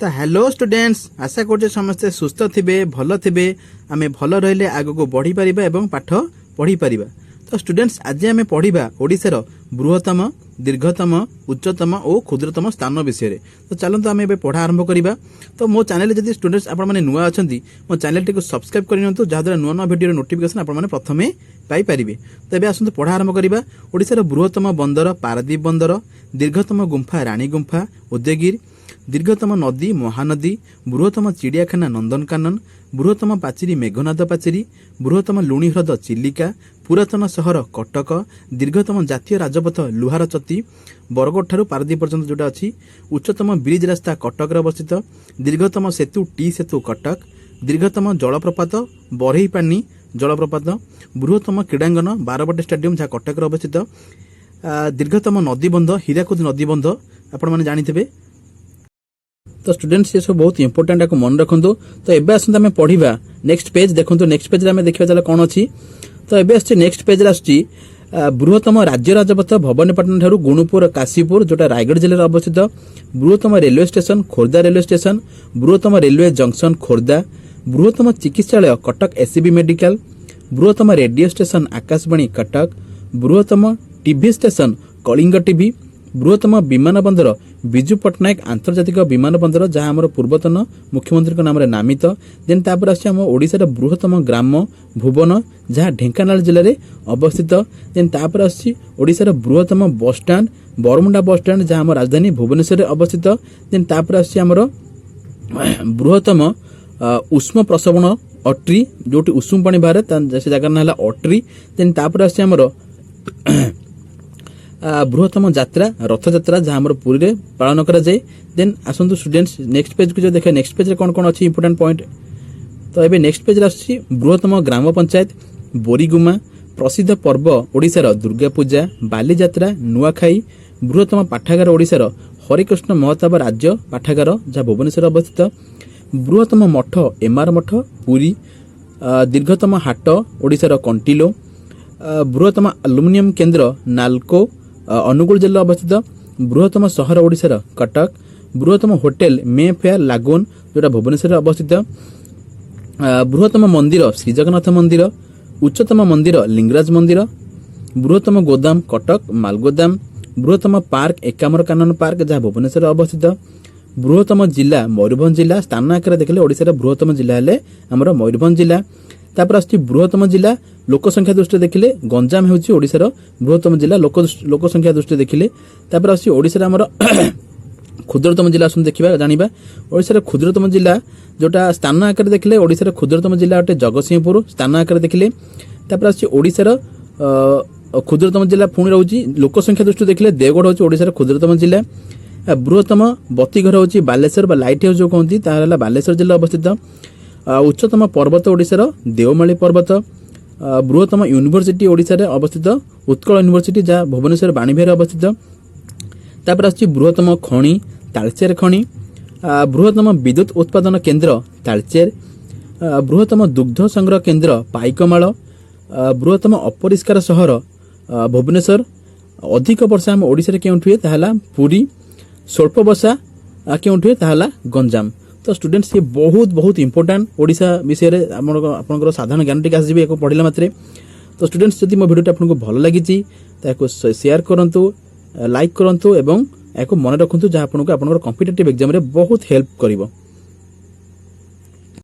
ତ hello students, ଆଶା କରୁଛି ସମସ୍ତେ ସୁସ୍ଥ ଥିବେ, ଭଲ ଥିବେ। ଆମେ ଭଲ ରହିଲେ ଆଗକୁ ବଢ଼ିପାରିବା ଏବଂ ପାଠ ପଢ଼ିପାରିବା। ତ ଷ୍ଟୁଡେଣ୍ଟସ୍, ଆଜି ଆମେ ପଢ଼ିବା ଓଡ଼ିଶାର ବୃହତ୍ତମ, ଦୀର୍ଘତମ, ଉଚ୍ଚତମ ଓ କ୍ଷୁଦ୍ରତମ ସ୍ଥାନ ବିଷୟରେ। ତ ଚାଲନ୍ତୁ, ଆମେ ଏବେ ପଢ଼ା ଆରମ୍ଭ କରିବା। ତ ମୋ ଚ୍ୟାନେଲରେ ଯଦି ଷ୍ଟୁଡେଣ୍ଟସ୍ ଆପଣମାନେ ନୂଆ ଅଛନ୍ତି, ମୋ ଚ୍ୟାନେଲଟିକୁ ସବସ୍କ୍ରାଇବ୍ କରିନିଅନ୍ତୁ, ଯାହାଦ୍ୱାରା ନୂଆ ନୂଆ ଭିଡ଼ିଓର ନୋଟିଫିକେସନ୍ ଆପଣମାନେ ପ୍ରଥମେ ପାଇପାରିବେ। ତ ଏବେ ଆସନ୍ତୁ, ପଢ଼ା ଆରମ୍ଭ କରିବା। ଓଡ଼ିଶାର ବୃହତ୍ତମ ବନ୍ଦର ପାରାଦୀପ ବନ୍ଦର, ଦୀର୍ଘତମ ଗୁମ୍ଫା ରାଣୀ ଗୁମ୍ଫା ଉଦୟଗିରି, ଦୀର୍ଘତମ ନଦୀ ମହାନଦୀ, ବୃହତ୍ତମ ଚିଡ଼ିଆଖାନା ନନ୍ଦନକାନନ, ବୃହତ୍ତମ ପାଚେରୀ ମେଘନାଦ ପାଚେରୀ, ବୃହତ୍ତମ ଲୁଣି ହ୍ରଦ ଚିଲିକା, ପୁରାତନ ସହର କଟକ, ଦୀର୍ଘତମ ଜାତୀୟ ରାଜପଥ ଲୁହାରଚତି, ବରଗଡ଼ଠାରୁ ପାରାଦୀପ ପର୍ଯ୍ୟନ୍ତ ଯେଉଁଟା ଅଛି, ଉଚ୍ଚତମ ବ୍ରିଜ୍ ରାସ୍ତା କଟକରେ ଅବସ୍ଥିତ, ଦୀର୍ଘତମ ସେତୁ ଟି ସେତୁ କଟକ, ଦୀର୍ଘତମ ଜଳପ୍ରପାତ ବରେହିପାନି ଜଳପ୍ରପାତ, ବୃହତ୍ତମ କ୍ରୀଡ଼ାଙ୍ଗନ ବାରବାଟୀ ଷ୍ଟାଡିୟମ, ଯାହା କଟକରେ ଅବସ୍ଥିତ, ଦୀର୍ଘତମ ନଦୀବନ୍ଧ ହୀରାକୁଦ ନଦୀବନ୍ଧ, ଆପଣମାନେ ଜାଣିଥିବେ। ତ ଷ୍ଟୁଡେଣ୍ଟସ୍, ଏ ସବୁ ବହୁତ ଇମ୍ପୋର୍ଟାଣ୍ଟ, ଏହାକୁ ମନେ ରଖନ୍ତୁ। ତ ଏବେ ଆସନ୍ତୁ, ଆମେ ପଢିବା। ନେକ୍ସଟ ପେଜ୍ ଦେଖନ୍ତୁ। ନେକ୍ସଟ ପେଜରେ ଆମେ ଦେଖିବା ତାହେଲେ କ'ଣ ଅଛି। ତ ଏବେ ଆସୁଛି, ନେକ୍ସଟ ପେଜରେ ଆସୁଛି ବୃହତ୍ତମ ରାଜ୍ୟ ରାଜପଥ ଭବାନୀପାଟଣା ଠାରୁ ଗୁଣୁପୁର କାଶୀପୁର, ଯୋଉଟା ରାୟଗଡ଼ ଜିଲ୍ଲାରେ ଅବସ୍ଥିତ। ବୃହତ୍ତମ railway station Khordha railway station, ବୃହତ୍ତମ ରେଲୱେ ଜଙ୍କସନ ଖୋର୍ଦ୍ଧା, ବୃହତ୍ତମ ଚିକିତ୍ସାଳୟ କଟକ ଏସ୍ସିବି ମେଡିକାଲ, ବୃହତ୍ତମ ରେଡିଓ ଷ୍ଟେସନ ଆକାଶବାଣୀ କଟକ, ବୃହତ୍ତମ ଟିଭି ଷ୍ଟେସନ କଳିଙ୍ଗ ଟିଭି, ବୃହତ୍ତମ ବିମାନ ବନ୍ଦର ବିଜୁ ପଟ୍ଟନାୟକ ଆନ୍ତର୍ଜାତିକ ବିମାନ ବନ୍ଦର, ଯାହା ଆମର ପୂର୍ବତନ ମୁଖ୍ୟମନ୍ତ୍ରୀଙ୍କ ନାମରେ ନାମିତ। ଦେନ୍ ତାପରେ ଆସୁଛି ଆମ ଓଡ଼ିଶାର ବୃହତ୍ତମ ଗ୍ରାମ ଭୁବନ, ଯାହା ଢେଙ୍କାନାଳ ଜିଲ୍ଲାରେ ଅବସ୍ଥିତ। ଦେନ୍ ତାପରେ ଆସୁଛି ଓଡ଼ିଶାର ବୃହତ୍ତମ ବସଷ୍ଟାଣ୍ଡ ବରମୁଣ୍ଡା ବସଷ୍ଟାଣ୍ଡ, ଯାହା ଆମ ରାଜଧାନୀ ଭୁବନେଶ୍ୱରରେ ଅବସ୍ଥିତ। ଦେନ୍ ତାପରେ ଆସୁଛି ଆମର ବୃହତ୍ତମ ଉଷ୍ମ ପ୍ରସବଣ ଅଟ୍ରି, ଯୋଉଠି ଉଷୁମ ପାଣି ବାହାରେ, ସେ ଜାଗାର ନାଁ ହେଲା ଅଟ୍ରି। ଦେନ୍ ତାପରେ ଆସୁଛି ଆମର ବୃହତ୍ତମ ଯାତ୍ରା ରଥଯାତ୍ରା, ଯାହା ଆମର ପୁରୀରେ ପାଳନ କରାଯାଏ। ଦେନ୍ ଆସନ୍ତୁ ଷ୍ଟୁଡେଣ୍ଟସ୍, ନେକ୍ସଟ ପେଜକୁ ଯଦି ଦେଖିବା, ନେକ୍ସଟ ପେଜରେ କ'ଣ କ'ଣ ଅଛି ଇମ୍ପୋର୍ଟାଣ୍ଟ ପଏଣ୍ଟ। ତ ଏବେ ନେକ୍ସଟ ପେଜରେ ଆସୁଛି ବୃହତ୍ତମ ଗ୍ରାମ ପଞ୍ଚାୟତ ବୋରିଗୁମା, ପ୍ରସିଦ୍ଧ ପର୍ବ ଓଡ଼ିଶାର ଦୁର୍ଗା ପୂଜା, ବାଲିଯାତ୍ରା, ନୂଆଖାଇ, ବୃହତ୍ତମ ପାଠାଗାର ଓଡ଼ିଶାର ହରିକୃଷ୍ଣ ମହତାବ ରାଜ୍ୟ ପାଠାଗାର, ଯାହା ଭୁବନେଶ୍ୱରରେ ଅବସ୍ଥିତ, ବୃହତ୍ତମ ମଠ ଏମାର ମଠ ପୁରୀ, ଦୀର୍ଘତମ ହାଟ ଓଡ଼ିଶାର କଣ୍ଟିଲୋ, ବୃହତ୍ତମ ଆଲୁମିନିୟମ କେନ୍ଦ୍ର ନାଲକୋ, ଅନୁଗୁଳ ଜିଲ୍ଲାରେ ଅବସ୍ଥିତ, ବୃହତ୍ତମ ସହର ଓଡ଼ିଶାର କଟକ, ବୃହତ୍ତମ ହୋଟେଲ ମେ ଫେୟାର ଲାଗୁନ୍, ଯେଉଁଟା ଭୁବନେଶ୍ୱରରେ ଅବସ୍ଥିତ, ବୃହତ୍ତମ ମନ୍ଦିର ଶ୍ରୀଜଗନ୍ନାଥ ମନ୍ଦିର, ଉଚ୍ଚତମ ମନ୍ଦିର ଲିଙ୍ଗରାଜ ମନ୍ଦିର, ବୃହତ୍ତମ ଗୋଦାମ କଟକ ମାଲଗୋଦାମ, ବୃହତ୍ତମ ପାର୍କ ଏକାମ୍ର କାନନ ପାର୍କ, ଯାହା ଭୁବନେଶ୍ୱରରେ ଅବସ୍ଥିତ, ବୃହତ୍ତମ ଜିଲ୍ଲା ମୟୂରଭଞ୍ଜ ଜିଲ୍ଲା। ସ୍ଥାନ ଆକାରରେ ଦେଖିଲେ ଓଡ଼ିଶାର ବୃହତ୍ତମ ଜିଲ୍ଲା ହେଲେ ଆମର ମୟୂରଭଞ୍ଜ ଜିଲ୍ଲା। ତାପରେ ଆସୁଛି ବୃହତ୍ତମ ଜିଲ୍ଲା ଲୋକ ସଂଖ୍ୟା ଦୃଷ୍ଟିରେ ଦେଖିଲେ ଗଞ୍ଜାମ ହେଉଛି ଓଡ଼ିଶାର ବୃହତ୍ତମ ଜିଲ୍ଲା ଲୋକ ସଂଖ୍ୟା ଦୃଷ୍ଟିରେ ଦେଖିଲେ। ତାପରେ ଆସୁଛି ଓଡ଼ିଶାର ଆମର କ୍ଷୁଦ୍ରତମ ଜିଲ୍ଲା। ଆସନ୍ତୁ ଦେଖିବା, ଜାଣିବା ଓଡ଼ିଶାର କ୍ଷୁଦ୍ରତମ ଜିଲ୍ଲା, ଯୋଉଟା ସ୍ଥାନ ଆକାରରେ ଦେଖିଲେ ଓଡ଼ିଶାର କ୍ଷୁଦ୍ରତମ ଜିଲ୍ଲା ଅଟେ ଜଗତସିଂହପୁର, ସ୍ଥାନ ଆକାରରେ ଦେଖିଲେ। ତାପରେ ଆସୁଛି ଓଡ଼ିଶାର କ୍ଷୁଦ୍ରତମ ଜିଲ୍ଲା ପୁଣି ରହୁଛି ଲୋକ ସଂଖ୍ୟା ଦୃଷ୍ଟିରୁ ଦେଖିଲେ ଦେଓଗଡ଼ ହେଉଛି ଓଡ଼ିଶାର କ୍ଷୁଦ୍ରତମ ଜିଲ୍ଲା। ବୃହତ୍ତମ ବତିଘର ହେଉଛି ବାଲେଶ୍ୱର ବା ଲାଇଟ୍ ହାଉସ୍ ଯୋଉ କହନ୍ତି, ତାହା ହେଲା ବାଲେଶ୍ୱର ଜିଲ୍ଲା ଅବସ୍ଥିତ। ଉଚ୍ଚତମ ପର୍ବତ ଓଡ଼ିଶାର ଦେଓମାଳି ପର୍ବତ। ବୃହତ୍ତମ ୟୁନିଭର୍ସିଟି ଓଡ଼ିଶାରେ ଅବସ୍ଥିତ ଉତ୍କଳ ୟୁନିଭର୍ସିଟି, ଯାହା ଭୁବନେଶ୍ୱର ବାଣୀବିହାରରେ ଅବସ୍ଥିତ। ତାପରେ ଆସୁଛି ବୃହତ୍ତମ ଖଣି ତାଳଚେର ଖଣି, ବୃହତ୍ତମ ବିଦ୍ୟୁତ ଉତ୍ପାଦନ କେନ୍ଦ୍ର ତାଳଚେର, ବୃହତ୍ତମ ଦୁଗ୍ଧ ସଂଗ୍ରହ କେନ୍ଦ୍ର ପାଇକମାଳ, ବୃହତ୍ତମ ଅପରିଷ୍କାର ସହର ଭୁବନେଶ୍ୱର। ଅଧିକ ବର୍ଷା ଆମ ଓଡ଼ିଶାରେ କେଉଁଠି ହୁଏ? ତାହା ହେଲା ପୁରୀ। ସ୍ୱଳ୍ପ ବର୍ଷା କେଉଁଠି ହୁଏ? ତାହା ହେଲା ଗଞ୍ଜାମ। ତ ଷ୍ଟୁଡେଣ୍ଟସ୍, ଇଏ ବହୁତ ବହୁତ ଇମ୍ପୋର୍ଟାଣ୍ଟ। ଓଡ଼ିଶା ବିଷୟରେ ଆପଣଙ୍କର ସାଧାରଣ ଜ୍ଞାନ ଟିକେ ଆସିଯିବ ଏହାକୁ ପଢ଼ିଲା ମାତ୍ରେ। ତ ଷ୍ଟୁଡେଣ୍ଟସ୍, ଯଦି ମୋ ଭିଡ଼ିଓଟି ଆପଣଙ୍କୁ ଭଲ ଲାଗିଛି, ତାକୁ ସେୟାର କରନ୍ତୁ, ଲାଇକ୍ କରନ୍ତୁ ଏବଂ ଏହାକୁ ମନେ ରଖନ୍ତୁ, ଯାହା ଆପଣଙ୍କୁ ଆପଣଙ୍କର କମ୍ପିଟେଟିଭ୍ ଏକ୍ଜାମରେ ବହୁତ ହେଲ୍ପ କରିବ।